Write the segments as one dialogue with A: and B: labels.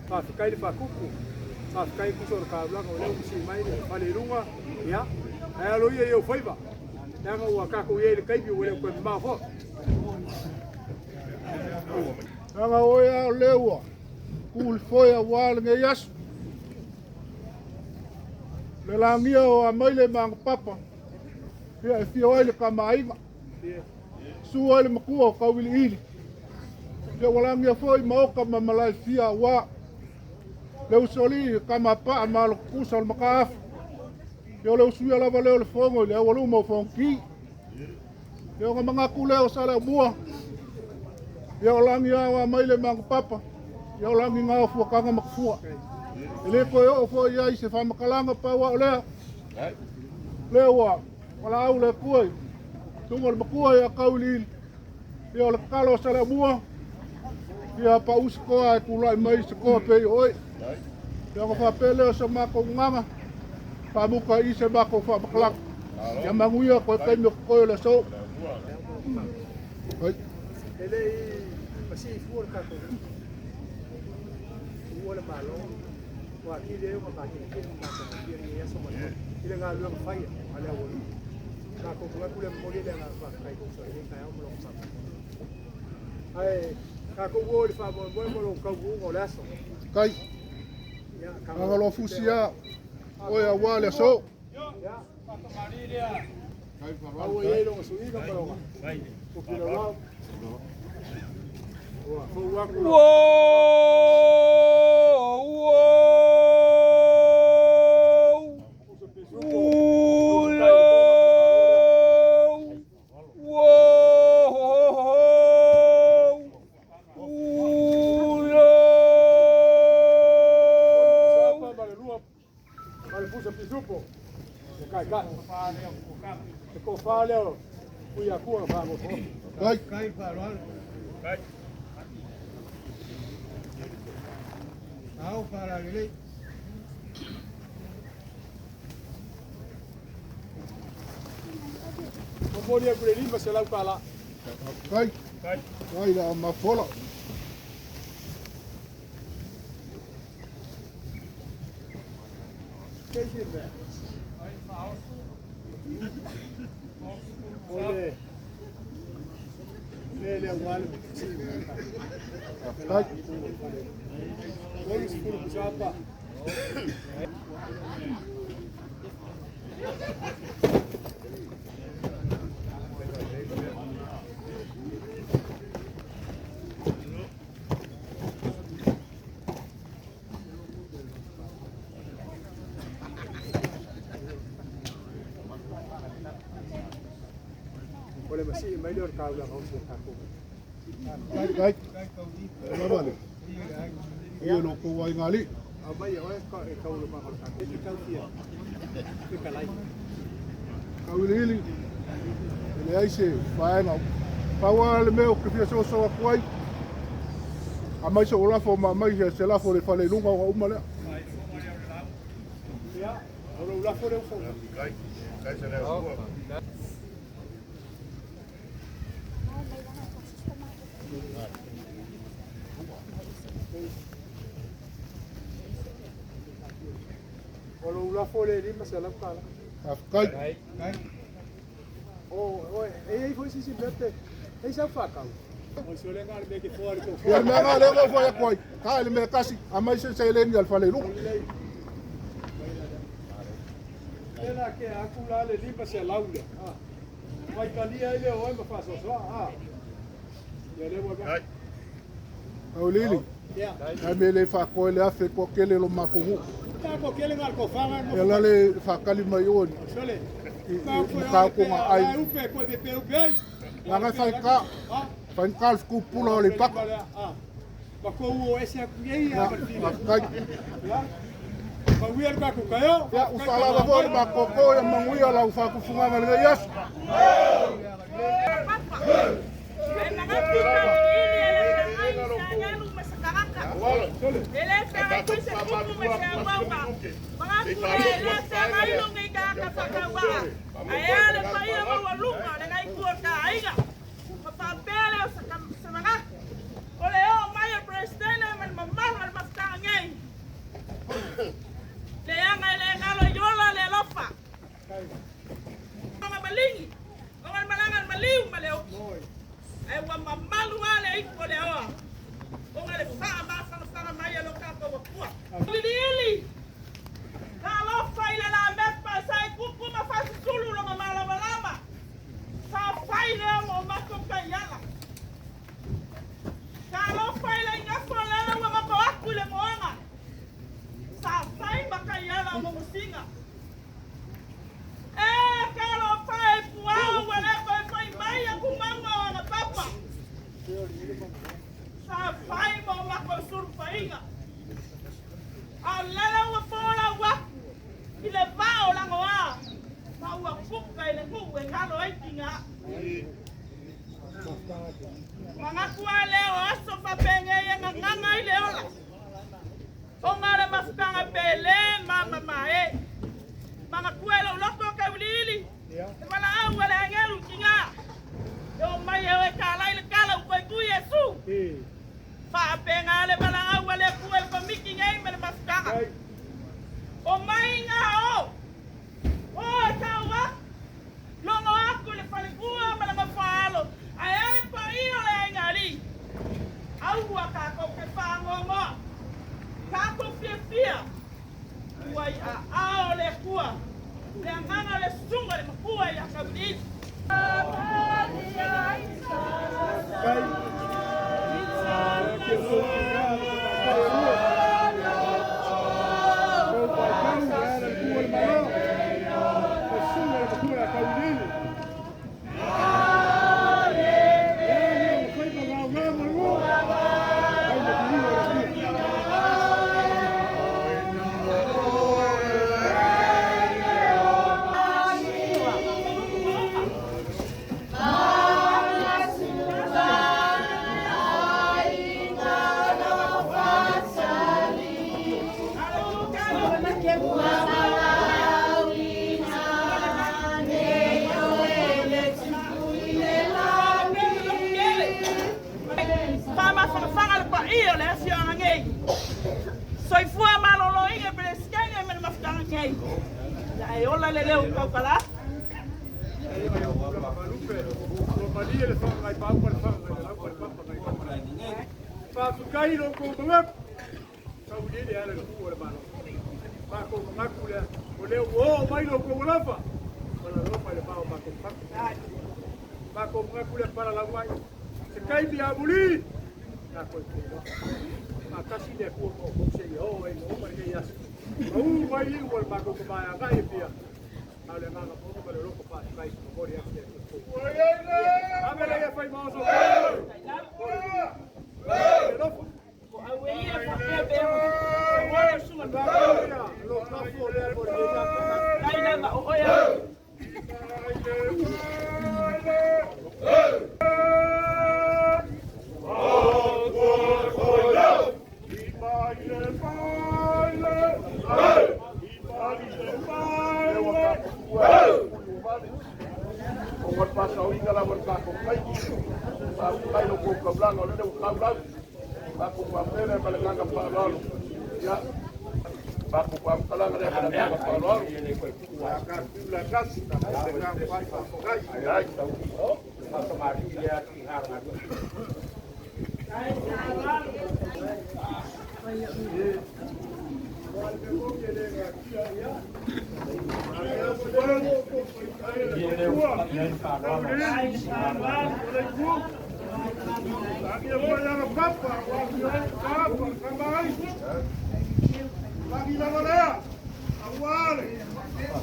A: Faafetai le faakuku, faafetai puso o le kaulaga o lea ua sii mai le fale i luga, ia, ae alo ia i ou faiva, leaga ua tatou i ai i le taimi ua le o toe mamao foi.
B: Leaga o oe lava o lea ua tu i le foe aua lenei aso. Le lagia o Amaile ma Agapapa, ia e fio ai le Tamaaiga, susu ai le matua o Tauiliili, ia ua lagia foi maota ma malae fia aua le usoalii e Tamapaa ma Alotutusa o le Mataafa. Ia o le usuia lava lea o le fono i le aualuma o Fonoti. Ia ona manatu lea o Saleaaumua, ia o lagi lava o Amaile ma Agapapa, ia o lagi na o Fuataga ma Tafua. E le toe oo foi i ai se faamatalaga pau lava o lea, lea ua valaau le Atua i luga o le matua ia Tauiliili, ia o le tatalo a Saleaaumua, ia pau se toa e tulai mai se toa pei o oe. Ia ona faapea lea o se matou gagana, faamuta i se matou faamatalaga. Ia manuia toe taimi o totoe o le aso. Ai.
A: E le i masii fua le tatou tuua le Malo, ua atili ai ona makeekee ma matagofie lenei aso ma le i le galuega fai a le aualii. Tatou manatu lea momoli le agaga faafetai tusa i lenei taeao ma lona faamoemoe. Ae tatou o i le faamoemoe ma lou taunuuga o le aso.
B: Kai.
A: Ia,
B: Aga loa fusi a oe aua le aso.
A: Ia, aua i ai lona suiga ma lona popilaulau. Ua fou atu.
B: Kai.
A: Momoli atu le $500.
B: Kai. Kai la mafola.
A: O le mea lea ua le
B: Kai.
A: 30 pusapa. O le masii mai lea o le kaulaga o si o tatou.
B: Kai. Kai. Lava le. Ia lo kou ai ngali.
A: Aumai e oe e kaula ma o le tatou. E tau fia. E kalai.
B: Tauiliili. E leai se vaega. Pau lava le mea ou te fia soso atu ai. Aumai sou lafo ma aumai se lafo i le fale i luga ona uma lea.
A: Ia, o lou lafo lea ua fou. O lou lafo le $500.
B: Faafetai.
A: O, o, e i ai foi se isi mea pe, e i sau faatau. O se ole ngā le mea ke foa le tō
B: Ia le mea lena lea ua ou fai atu ai. Ta i le mea tasi, aumai se seleni a le fale i luga.
A: Tēnā ke aku la le 500 lea. Ah. Mai talia ai le oe ma faasoasoa. Ah. Ia le ua.
B: Auiliili.
A: Ia.
B: Ai me le faakoe le afe toatele lo matou nuu.
A: Tā ko kele ngā ko whanga
B: Ia
A: no.
B: la le faakali mai oe.
A: Sole.
B: mataupu o aai laga e faigata le fetupu o Aleipata. Faafetai. Ia, ua faalava foi le makoko ia manuia lau faatufugaga i lenei aso.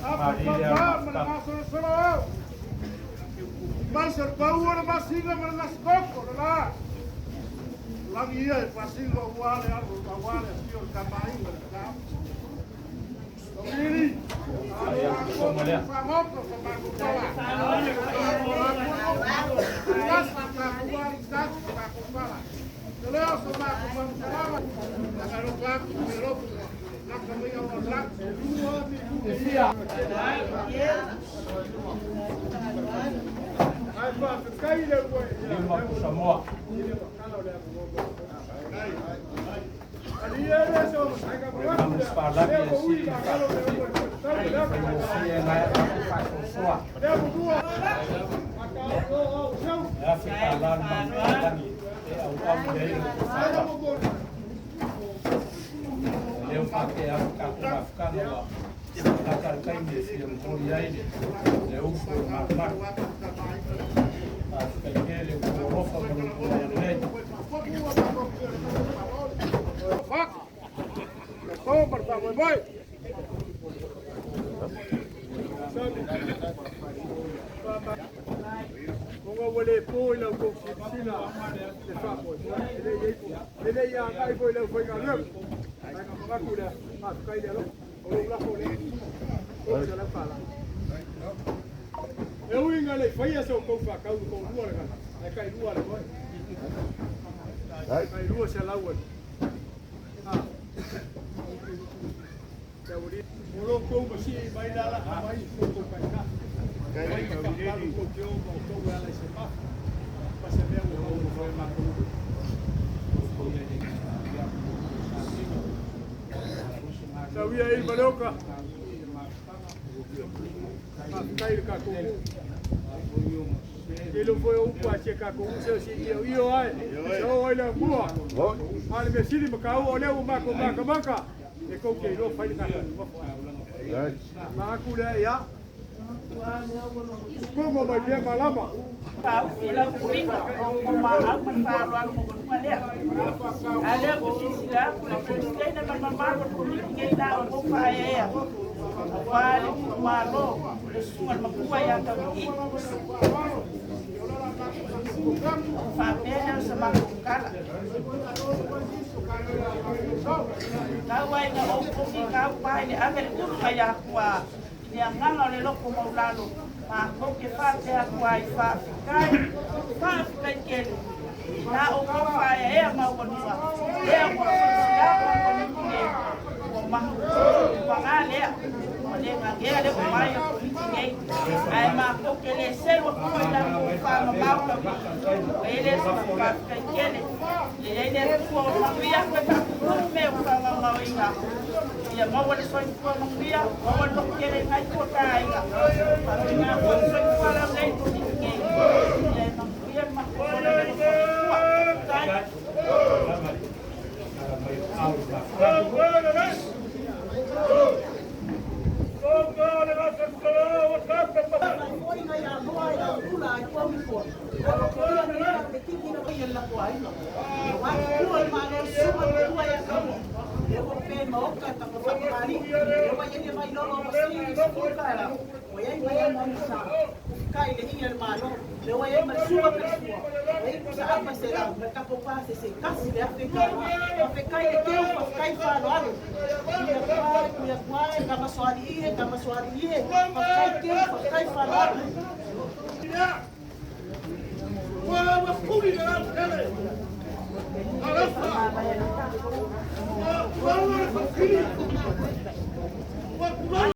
B: Apa ma le gasolosolo ao. Mai se le paua le masina ma le gasikoko le la. Lagi ia e faasino aua le alo aua le afio o le tamaaiga le tau. Tauiliili, faagoto sa matou tala. Tasi tatou ali, tasi tatou tala. Te lea o sa matou faamatalaga, agalofa atu i le lotu lata mai au lagi.
A: Ae faafetai le ua
C: Lima Samoa. Faigofie na e aku faasoasoa. E afe tālā le manutalagi e auau i ai le faatasi. Leo whake aku ka ku mafukana wa lata le taimi e fia momoli ai le ufu o le malumalu. Faafetai tele ua alofa ma lou tulai lelei.
A: Ona ua le po i lau tou silasila le faamoemoe, e le i ai e le i agai foi i le aufaigaluega. Ae na manatu lea, faafetai le alofa, o lou lafo lea, $300. E ui ina le i faia se outou faatau i toalua le tagata, ae tailua le moe. Tailua selau e. O lo tou masii mai le alaa mai i tou taitai. Mai ka faamalu tou te o ma outou e ala i se mafa. Ma se mea ua maua foi e matou. Sauia i Maleoka. Faafetai i le tatou nuu. Tele foi o upu a si a tatou uso si io io ai. Se o ai le mua. A le mea sili ma kāua o lea ua matou makamaka. E kou te iloa fai le tatou mamafa. Manatu lea ia. Usufono mai pea malama.
D: Faaui lau puiga o maau ma le faaaloalo maualuga lea. A lea ua silasila atu le Peresetene ma le mamalu o le Komiti nei la outou faaeaea aua le tuumalo o le susuga i le Matua ia Tauiliili. Ona faapea lea o sa matou tala. Tau ai ina ou pogigau pae le ave le ulu mai Atua i le agaga o le loto maulalo, matou te faapea atu ai, Faafetai, faafetai tele i la outou faaeaea maualuga, lea ua silasila atu le Komiti nei, ua paga lea, ua le gagea le oo mai o le Komiti nei, ae matou te le selu atua i la outou faamamao tauiliili, ua i ai lea o se faafetai tele. Ia i ai le Atua o le manuia toe faapuupuu mea ua faagaogaoina. Ia maua le soifua manuia, maua le lototele i nai tua ta aiga. Faapena foi le soifua laulelei i Komiti nei. Ia e manuia le matou fono i le alofa o le Atua. Faafetai.